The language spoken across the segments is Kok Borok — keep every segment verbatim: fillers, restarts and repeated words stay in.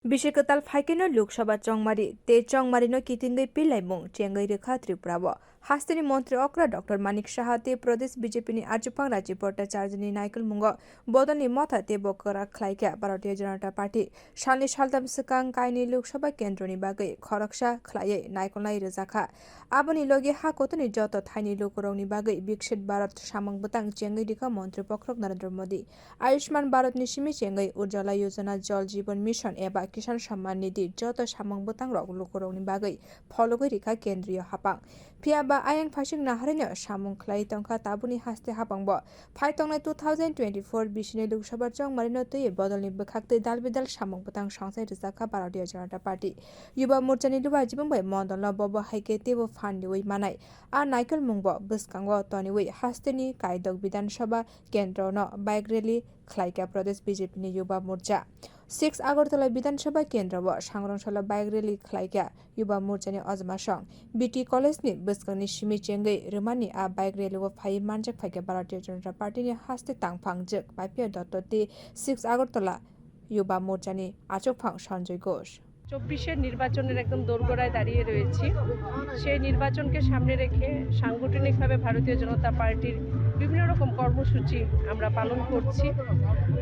Bisi kwtal phaikeno Lok Sabha chongmari tei chongmarino kitingwi pilaimung chengwi rwkha Tripura o. Hasteni montri okra Doctor Manik Saha tei Pradesh B J P ni achukphang Rajiv Bhattacharya ni naikolmungo bodolni motha teibo kwrak khlaikha Bharatiya Janata Party. Salni saltam swkang kainwi Lok Sabha kendroni bagwi khoroksa khlaiwi naikolnai rwjakha. Aboni logi ha kotorni joto thaini lukurokni bagwi Viksit Bharat samung bwtang chengwi rikha montri bokhorok Narendra Modi. Ayushman Bharat ni simi chengwi Ujjwala Yojana, Jal Jeevan Mission eba Kisan Samman Nidhi joto samung bwtangrok lukurokni bagwi phologwi rikha kendriyo haphang. Phiya ba ayang phaising naharino samung khlai tongkha tabuni haste haphangbo. Phai tongnai two thousand twenty-four bisini Lok Sabha chongmarino twiwi bodolni bwkhaktwi dal bidal samung bwtang songsai rwjakha Bharatiya Janata Party. Yuba Morchani luwa jibung bai mondolno bobo haikhe teibo phan riwi manai. A naikolmungbo bwskango toniwi hasteni kaidok Bidhan Sabha kendrono bike rally khlaikha Pradesh B J P ni Yuba Morcha. Six Agartala Bidhan Sabha kendro o Sangrong Salo bike rally khlaikha Yuba Morchani ojma song. B T College ni bwskangni simi chengwi rwmani a bike rally o phaiwi manjak phaikha Bharatiya Janata Party ni haste tangphang jwk Papiya Dotto tei Six Agartala Yuba Morchani achukphang Sanjoy Ghosh. চব্বিশের নির্বাচনের একদম দোরগোড়ায় দাঁড়িয়ে রয়েছি। সেই নির্বাচনকে সামনে রেখে সাংগঠনিকভাবে ভারতীয় জনতা পার্টির বিভিন্ন রকম কর্মসূচি আমরা পালন করছি।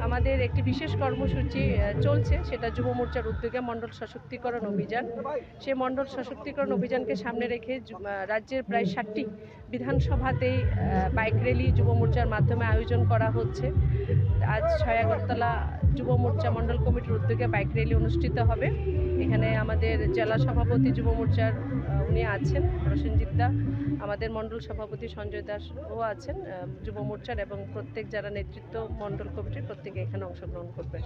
আমাদের একটি বিশেষ কর্মসূচি, আহ, চলছে, সেটা যুব মোর্চার উদ্যোগে মণ্ডল সশক্তিকরণ অভিযান। সেই মণ্ডল সশক্তিকরণ অভিযানকে সামনে রেখে যু-, আহ, রাজ্যের প্রায় ষাটটি বিধানসভাতেই, আহ, বাইক র্যালি যুব মোর্চার মাধ্যমে আয়োজন করা হচ্ছে। আজ ছয় আগরতলা যুব মোর্চা মণ্ডল কমিটির উদ্যোগে বাইক র্যালি অনুষ্ঠিত হবে। এখানে আমাদের জেলা সভাপতি যুব মোর্চার, আহ, উনি আছেন, প্রসেনজিৎ দা, আমাদের মণ্ডল সভাপতি সঞ্জয় দাসও আছেন, আহ, যুব মোর্চার, এবং প্রত্যেক যারা নেতৃত্ব মণ্ডল কমিটির প্রত্যেকে এখানে অংশগ্রহণ করবেন।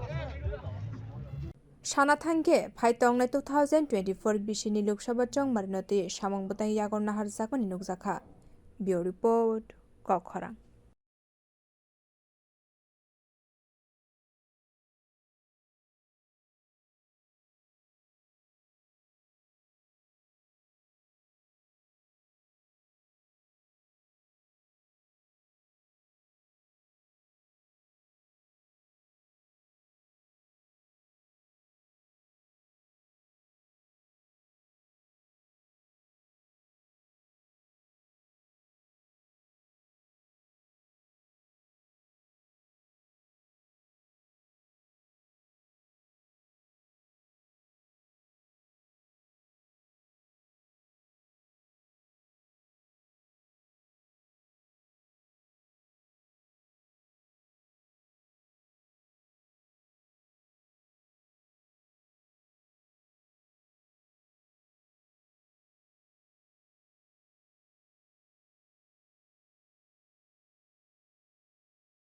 Sana thangkhe phai tongnai two thousand twenty-four bisini Lok Sabha chongmarino twi samung bwtang yago naharjakmani nukjakha. Bureau Report, Kokkhorang.